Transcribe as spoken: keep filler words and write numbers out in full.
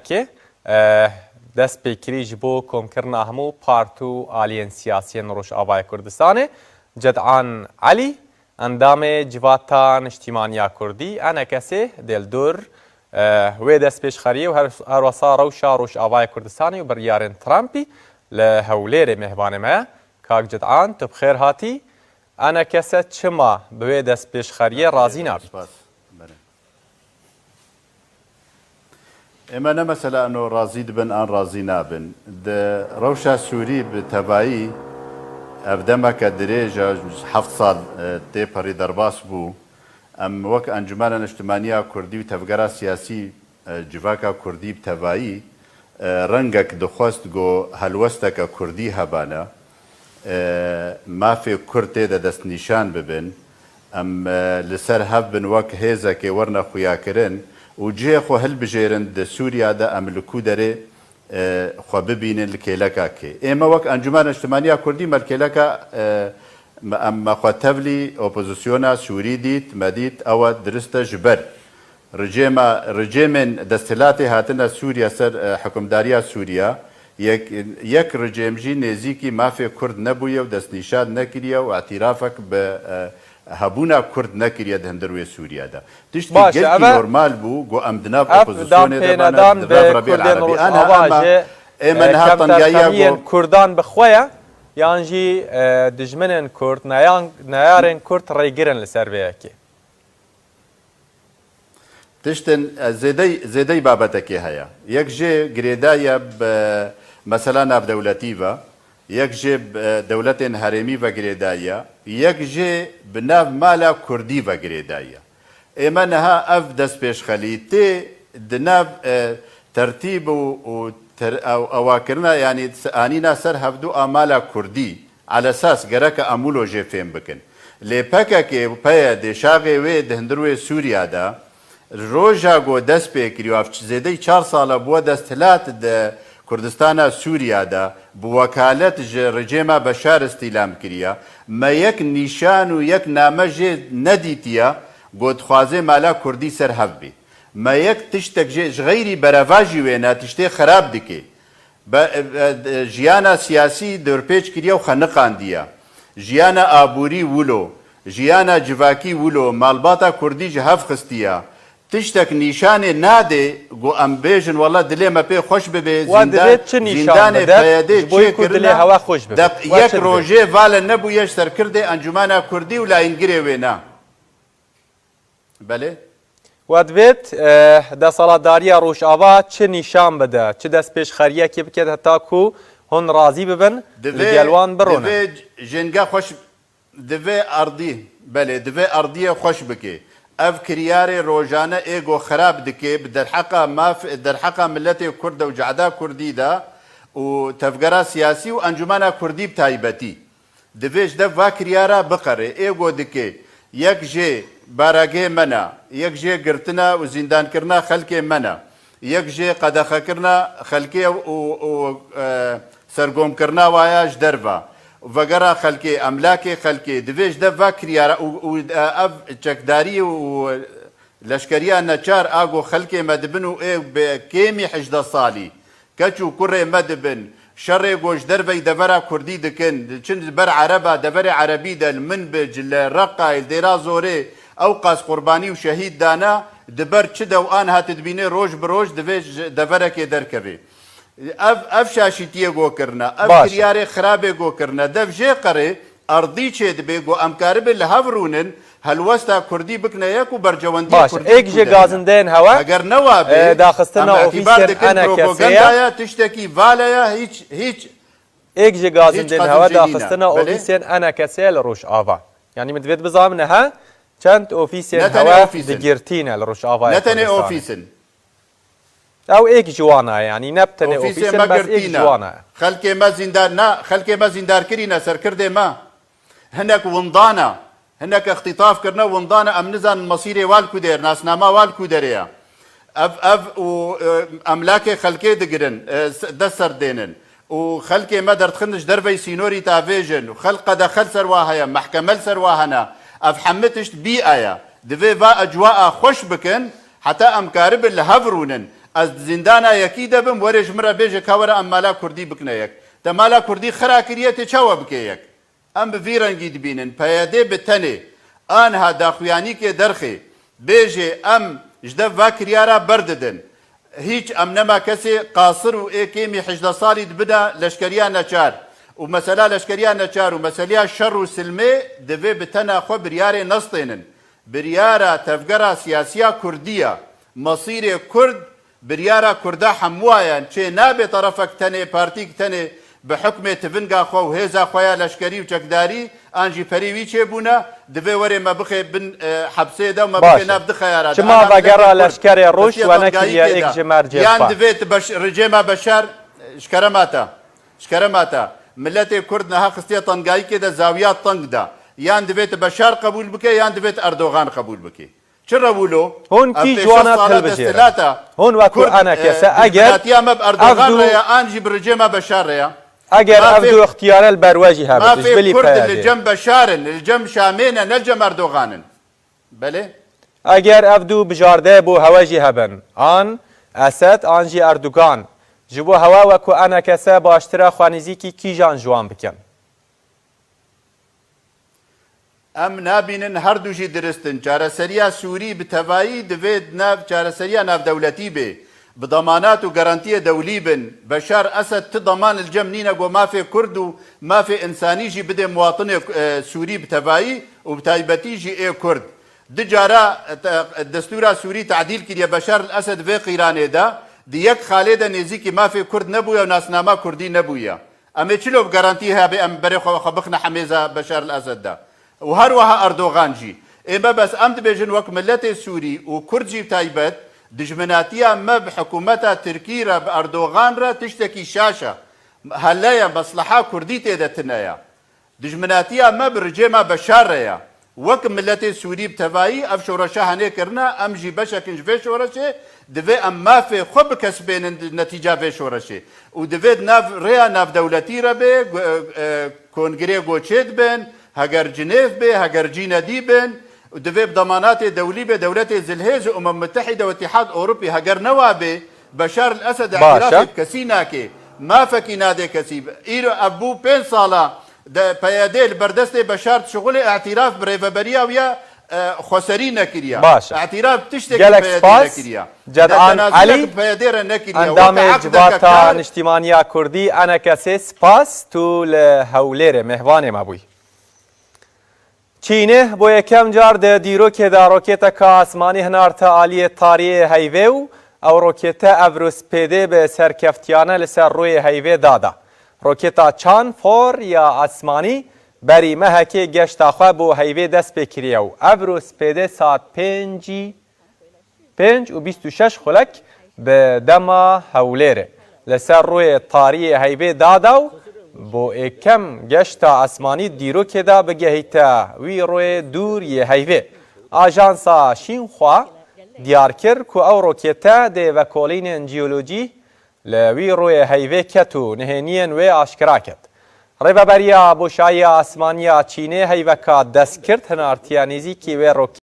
Ke, e, dest pê kirî ji bo komkirina hemû part û aliyên siyasiyên Rojavayê Kurdistanê, Ced'an Elî, endamê Civata Niştîmaniya Kurdî, ENKSê, dê li dor, e, wê destpêşxeriyê û her, herwesa rewşa Rojavayê Kurdistanê û biryarên Trumpî li Hewlêrê mêhvanê me ye. Kak Ced'an, tu bi xêr hatî. ENKS çima bi wê destpêşxeriyê razî nabît? Spas. Belê. Ême ne mesela eno razî dibin an razî nabin. Di rewşa Sûrî bi tevayî ev demeke dirêj e, heft sal, e, tê perî derbas bû. Em wek Encumena Niştimaniya Kurdî û tevgera siyasî, e, civaka Kurdî bi tevayî, e, rengek dixwest ku helwesteke Kurdî hebane. E, mafê Kurd tê de destnîşan bibin. Em, e, li ser hev bin wek hêzekê werine xuyakirin û cihê xwe hilbijêrin di Sûriya de em li ku derê, e, xwe bibînin li kêleka kê. Ê me wek Encûmena Niştimaniya Kurdî me li kêleka, e, me, em, me xwe tevlî opozisyona Sûrî dît, me dît ew e dirist e ji ber Ricêma, ricêmên desthilatê hatine Sûriye ser, e, hikimdariya Sûriye, yek, yek ricêm jî nêzîkî mafê Kurd nebûye û destnîşan nekiriye û îtirafek bi, e, hebûna Kurd nekiriye di hundir wê Sûriye de. Tiştî Baş e, gelkî ev e, normal bû, ku em di nav ev opozisyonê de bane, danpênedan di bi nav Rebî Kurdên Erebî. Anha Rojava ema jî, ê me e, niha kemterkemiyên tengayiya ku Kurdan bi xwe ye, yan jî, e, dijminên Kurd, neyan-, neyarên Kurd rêgir in li ser vê yekê. Tiştên, e, zêdey, zêdey babetekê heye. Yek jê girêdayî ye bi mesela navdewletî ve, yek jê bi, e, dewletên herêmî ve girêdayî ye, yek jê bi nav mala Kurdî ve girêdayî ye. Ê me niha ev destpêşxelîtê di nav, e, tertîb û, û ter-, ew-, ewakirina, yanî anîna ser hevdû a mala Kurdî, elesas gereke em wilo jê fêm bikin. Lê P K K û P Y D şaxê wê di hundir wê Sûriya de, roja ku dest pê kiriye, ev zêdeyî çar sal e bûye desthilat di Kurdistana Sûriya de, bi wekalet ji rejêma Beşar îstîlam kiriye. Me yek nîşan û yek name jê nedîtiye ku dixwaze mala Kurdî ser hev bî. Me yek tiştek jê ji xeyrî berevajî wêne tiştê xirab dike. Be-, e, e, jiyana siyasî dorpêç kiriye û xeniqandiye. Jiyana aborî wilo, jiyana civakî wilo, malbata Kurdî ji hev xistiye. Tiştek nîşanê nade ku em bêjin, wela dilê me pê xweş bibe, We zîndan-, divê çi nîşan zîndanê bide, P Y D ji bo ku dilê çêkirine, hewe xweş bibe? Deq-, We yek çi divê? Rojê vale nebûye ji serkirdê Encûmena Kurdî û layîngirê wê ne. Belê. We divêt, eh, desthilatdariya Rojava çi nîşan bide, çi destpêşxeriyekê bike heta ku hûn razî bibin, li gel wan birûne? Divê jinga xweş, divê erdî, belê, divê erdiyê xweş bike. Ev kiryarê rojane ê ku xirab dike bi derheqa maf, derheqa miletê Kurd de û cehda Kurdî de û tevgera siyasî û Encûmena Kurdî bi taybetî. Divê ji dev va kiryara biqere. Ê ku dike, yek jê baragê me ne, yek jê girtina û zîndankirina xelkê me ne, yek jê qedexekirina xelkê û, û, e, sergomkirina waya ji derve, vegera xelkê, emlakê xelkê, divê ji dev va kiryara û, û, e, ev çekdarî û leşkeriya neçar a ku xelkê me dibin û ê bi kêmî hejdeh salî keç û kurê me dibin, şerê ku ji derveyî devera Kurdî dikin, diçin li ber Ereba, deverê Erebî de li Minbic, li Reqayê, li Dêra Zorê, ew qas qurbanî û şehîd dane, di ber çi de û aniha tu dibînê roj bi roj divê ji deverekê derkevê. Ev, ev şaşîtiyê ku kirine, ev Baş e. kiryarê xirabê ku kirine, dev jê qerê, erdî çêdibe ku em karibin li hev rûnin, helwesta Kurdî bikine yek û berjewendiyê Baş, Kurdî êk ji gazindeyên hewe, Eger ne wa be, e, daxistina em îtibar ofîsên dikin E N K S'ê ye. propagandaya tiştekî vale ye, hiç, hiç, Êk ji hiç gazindên hewe qazîncî nîne. daxistina Belê. ofîsên E N K S'ê ye li Rojava. Yanî min divêt bizanibin, he, çend ofîsên Ne tenê hewe ofîsin. digirtî ne li Rojavayê Ne tenê Kurdistanê. ofîsin. Ew êk ji wan e, yanî ne bi tenê Ofîsê ofîsin, me bes êk girtî ji ne. wan e. Xelkê me zîndar ne, xelkê me zîndar kirî ne, serkirdê me. Hinek windana, hinek îxtîtaf kirine windana, em nizanin mesîrê wan ku dê, nasnama wan ku derê ye. Ev, ev û, e, emlakê xelkê digirin, e, s-, dest ser dênin. Û xelkê me derdixin ji derveyî sînorî tavêjin. Û xelk qedexe li ser wa heye, mehkeme li ser wa hene. Ev hemî tişt bî aya. Divê va ecwaa xweş bikin, heta em karibin li hev rûnin. Ez di zîndana yekî de bim, werê ji min re bêje ka were em mala kurdî bikine yek. Te mala kurdî xira kiriye, tê çawa bike yek? Em bi vî rengî dibînin, P Y D bi tenê, anha daxuyanîkê derxê, bêjê em ji dev va kiryara berdidin. Hîç em nema kesê qasir û ê kêmî hejdeh salî dibina leşkeriya neçar. Û mesela leşkeriya neçar û meseleya şer û silmê divê bi tena xwe biryarê nestênin. Biryara tevgera siyasiya Kurdî ya. Mesîrê Kurd biryara Kurda hemûayan çê nabe, terefek tenê, partîk tenê bi hukmê tivinga xwe û hêza xwe ya leşkerî û çekdarî an jî perî wî çêbûne, divê werê me bixê bin, e, hepsê de û me Baş bixê e. nav du xeyara de. Çima Ana vegera miletê Kurd leşkerê Rûş hestiye we nekiriye tengayîkê êk de. ji mercê Yan xwe? divê tu beş-, rejêma Beşar, e, ji kerema te. Ji kerema te. Miletê Kurd niha xistiye tengayîkê de, zawiya teng de. Yan divê tu Beşar qebûl bike, yan divê tu Erdogan qebûl bike. Çi rewilo? Hûn Ev kî pêşa ji wana sala hilbijêre? desthilata Hûn wekû Kurd, enekese, e, eger dijminatiya me bi ev Erdogan du re ya, an jî bi rejêma Beşar re ya? Eger ev Mafê du ixtiyare li ber we jî hebin, ji Mafê bilî Kurd li P Y D. cem Beşar in, li cem Şamê ne, ne li cem Erdogan in. Belê? Eger ev du bijarde bo hewe jî hebin, an Esed, an jî Erdogan, ji bo hewe wekû enekese baştir e xwe nêzîkî kîjan ji wan bikin? Em nabînin her du jî dirist in. Çareseriya Sûrî bi tevayî divê di nav çareseriya navdewletî bê. Bi demanat û garantiyê dewlî bin. Beşar Esed ti deman li cem nîne ku mafê Kurd û mafê însanî jî bidê muwatinê, e, Sûrî bi tevayî û bi taybetî jî ê Kurd. Du cara, e, te-, destûra Sûrî tadîl kiriye. Beşar el Esed vê qîranê de di yek xalê de nêzîkî mafê Kurd nebûye û nasnama Kurdî nebûye. Em ê çilo bi garantî hebe em berê xwe, xwe bixine hemêza Beşar el Esed de? Û her wiha Erdogan jî. Ê me bes em dibêjin wek miletê Sûrî û Kurd jî taybet, dijminatiya me bi hikûmeta Tirkî re, bi Erdogan re tiştekî şaş e. Helle ye, mesleha Kurdî tê de tune ye. Dijminatiya me bi rejêma Beşar re ye. Wek miletê Sûrî bi tevayî ev şoreşa henê kirine, em jî beşek in ji vê şoreşê, divê em mafê xwe bikesibênin di netîca vê şoreşê. Û divê di nav rêya navdewletî re be, gu-, e, kongirê goçê dibin, heger Cinêv be, heger Cinedî bin, û divê bi demanatê dewlî be, dewletê zilhêz û Umem Mutehîde û Îtîhad Ewropî, heger newa be, Beşar el Esed Baş e. îtirafê bi kesî nake, mafekî nadê kesî. Îro ev bû pênc sala de P Y D li ber destê Beşar dişuxulê, îtiraf bi rêveberiya wî ya, e, xweserî nekiriya. Baş e. Îtiraf tiştekî Gelek P Y D spas. nekiriya. Cedan Ne tenazulek Elî, bi P Y D re nekiriya. Weke endamê eqdeke Civata kar Niştîmaniya Kurdî, enekesê spas, tu li Hewlêrê mêhvanê me bûyî. Çînê bo yekem car di dîrokê de roketeka asmanî hinarte aliyê tariyê heyvê û ew rokete Evrûspêdê bi serkeftiyane li ser rûyê heyvê dada. Roketa Chanfor ya asmanî berî mehekê geşta xwe bo heyvê dest pê kiriye û Evrûspêdê saet pêncî pênc û bîst û şeş xulek bi dema Hewlêrê li ser rûyê tariyê heyvê dada û bo êkem geşta esmanî dîrokê de bigehîte wî rûyê dûr yê heyvê. Ajansa Şînxua diyar kir ku ew rokete dê vekolînên cîyolojî li wî rûyê heyvê ket û nihêniyên wê aşkera ket. Rêveberiya Boşayiya Asmaniya Çînê heyveka destkirt hinartiye nêzîkî wê roketê.